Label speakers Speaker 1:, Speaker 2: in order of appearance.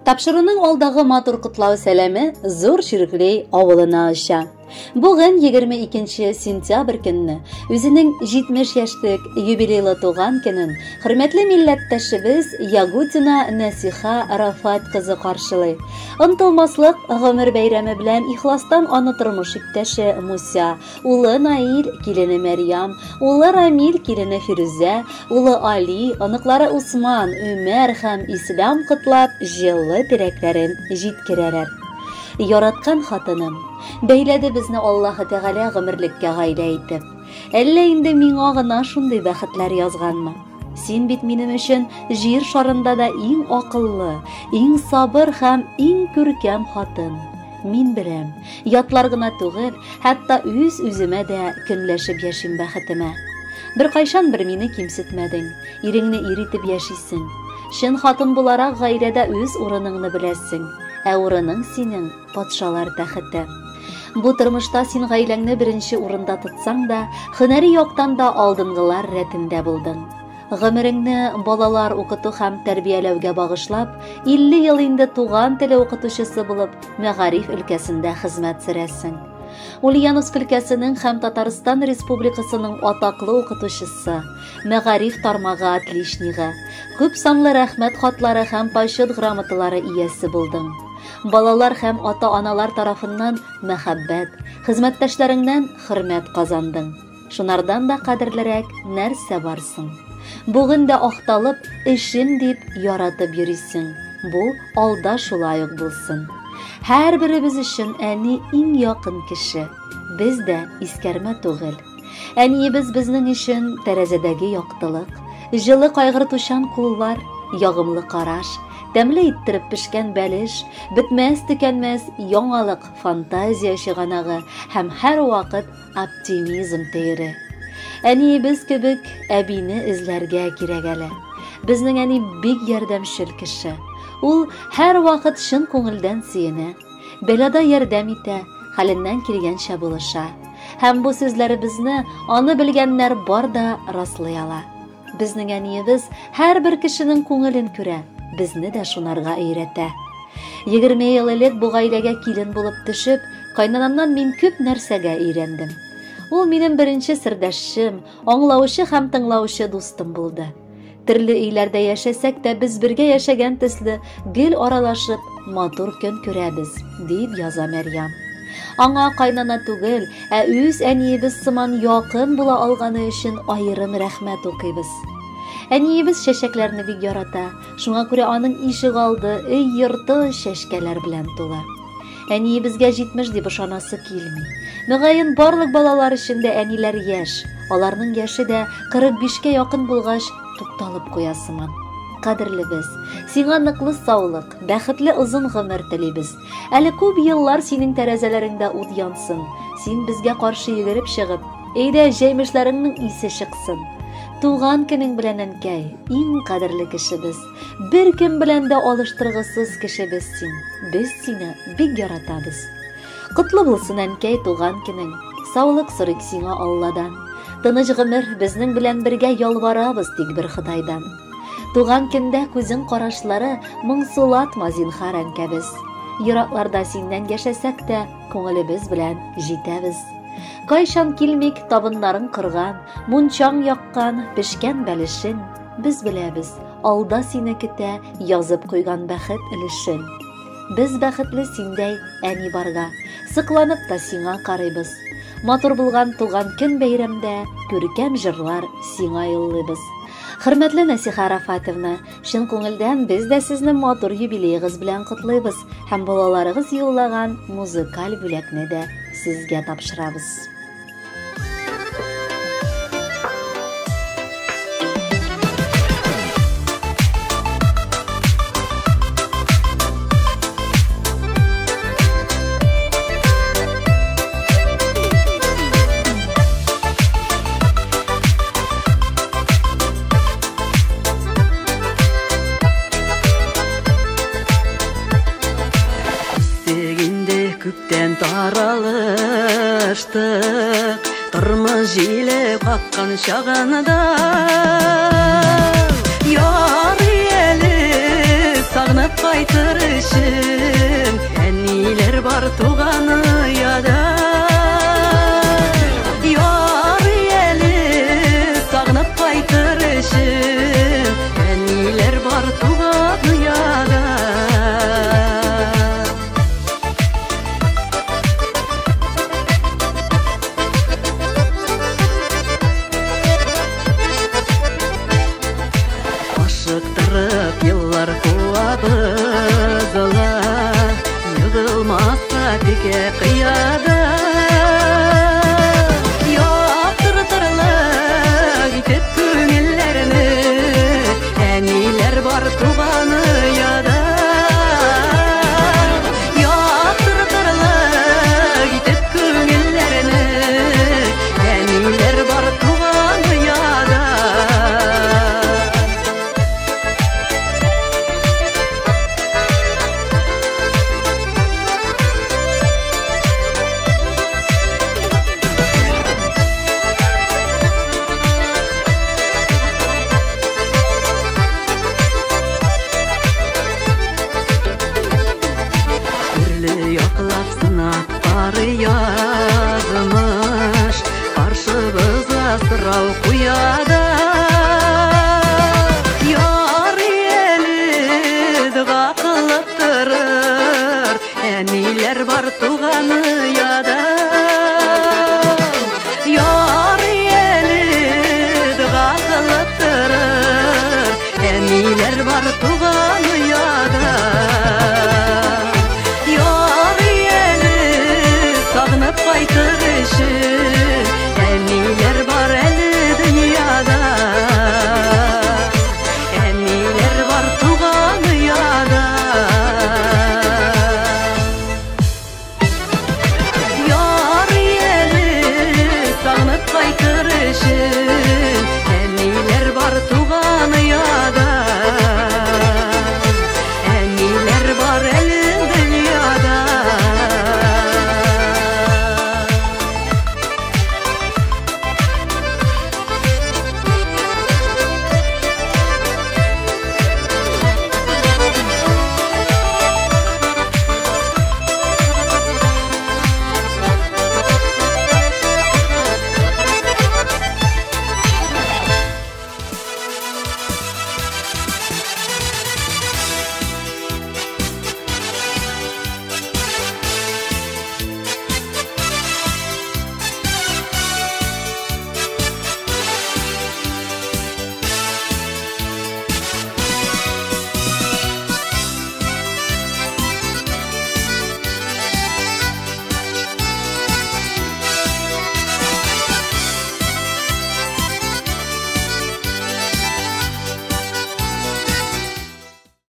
Speaker 1: Тапшыруның алдагы матур котлау сәламе Зур Чирклей авылына оча. Бүген 22 сентябрь көнне үзенең 70 яшьлек юбилейлы туган көнен хөрмәтле милләттәшебез Ягутина Нәсиха Рафат кызы каршылый. Онтылмаслык гомер бәйрәме белән ихластан аны тормыш иптәше Муся, улы Наил, килене Мәрьям, улы Рамил, килене Фирүзә, улы Али, оныклары Усман, Өмәр һәм Ислам котлап, җылы теләкләрен җиткерәләр. Яраткан хатыным, бәйләде безне Аллаһы Тәгалә гомерлеккә гаилә итеп. Әллә инде миңа гына шундый бәхетләр язганмы? Син бит минем өчен җир шарында да иң акыллы, иң сабыр һәм иң күркәм хатын. Мин беләм, ятлар гына түгел, хәтта үз-үземә дә көнләшеп яшим бәхетемә. Беркайчан бер мине кимсетмәдең, иреңне ир итеп яшисең. Чын хатын буларак гаиләдә үз урыныңны беләсең, ә урының синең патшалар тәхете. Бу тормышта син гаиләңне беренче урында тотсаң да, һөнәри яктан да алдынгылар рәтендә булдың. Гомереңне балалар укыту һәм тәрбияләүгә багышлап, 50 ел инде туган теле укытучысы булып, мәгариф өлкәсендә хезмәт сөрәсең. Ульяновск өлкәсенең һәм Татарстан Республикасының атаклы укытучысы, мәгариф тармагы отличнигы, күп санлы рәхмәт хатлары һәм почет грамоталары иясе булдың. Балалар һәм ата-аналар тарафыннан мәхәббәт, хезмәттәшләреңнән хөрмәт казандың. Шунардан да кадерлерәк нәрсә бар соң? Бүген дә акталып, эшем дип яратып йөрисең. Бу алда шулай ук булсын. Һәрберебез өчен әни иң якын кеше. Без дә искәрмә түгел. Әниебез безнең өчен тәрәзәдәге яктылык, җылы кайгыртучан куллар, ягымлы караш, тәмле иттереп пешкән бәлеш, бетмәс-төкәнмәс яңалык фантазия чыганагы һәм һәрвакыт оптимизм төере. Әниебез кебек әбине эзләргә кирәк әле. Безнең әни бик ярдәмчел кеше. Ул һәрвакыт чын күңелдән сөенә, бәлада ярдәм итә, хәленнән килгәнчә булыша. Һәм бу сүзләребезне аны белгәннәр бар да раслый ала. Безнең әниебез һәрбер кешенең күңелен күрә, безне дә шунарга өйрәтә. 20 ел элек бу гаиләгә килен булып төшеп, кайнанамнан мин күп нәрсәгә өйрәндем. Ул минем беренче сердәшчем, аңлаучы һәм тыңлаучы дустым булды. Төрле өйләрдә яшәсәк тә, без бергә яшәгән төсле гел аралашып, матур көн күрәбез, дип яза Мәрьям. Аңа кайнана түгел, ә үз әниебез сыман якын була алганы өчен аерым рәхмәт укыйбыз. Әниебез чәчәкләрне бик ярата, шуңа күрә аның ишегалды, өй йорты чәчкәләр белән тулы. Әниебезгә 70 дип ышанасы килми. Мөгаен, барлык балалар өчен дә әниләр яшь. Аларның яше дә 45-кә якын булгач, тукталып куя сыман. Кадерлебез, сиңа ныклы саулык, бәхетле озын гомер телибез. Әле күп еллар синең тәрәзәләреңдә ут янсын. Син безгә каршы йөгереп чыгып, әйдә җәймешләреңнең исе чыксын. Туган көнең белән, әнкәй, иң кадерле кешебез. Бер кем белән дә алыштыргысыз кешебез син. Без сине бик яратабыз. Котлы булсын, әнкәй, туган көнең. Саулык сорыйк сиңа Алладан. Тыныч гомер безнең белән бергә ялварабыз тик бер Ходайдан. Туган көндә күзең карашлары моңсулатма, зинхар, әнкәбез. Еракларда синнән яшәсәк тә, күңелебез белән җитәбез. Кайчан килмик, табыннарың корган, мунчаң яккан, пешкән бәлешең. Без беләбез, алда сине көтә язып куйган бәхет өлешең. Без бәхетле синдәй әни барга, сыкланып та сиңа карыйбыз. Матур булган туган көн бәйрәмдә күркәм җырлар сиңа юллыйбыз. Хөрмәтле Нәсиха Рафатовна, чын күңелдән без дә сезне матур юбилеегыз белән котлыйбыз һәм балаларыгыз юллаган музыкаль бүләкне дә сезгә тапшырабыз.
Speaker 2: Күптән таралыштык, тормыш җиле каккан чагында. Ярый әле сагынып кайтыр Бураннар куабыз ла, егылмаска текә кыяда.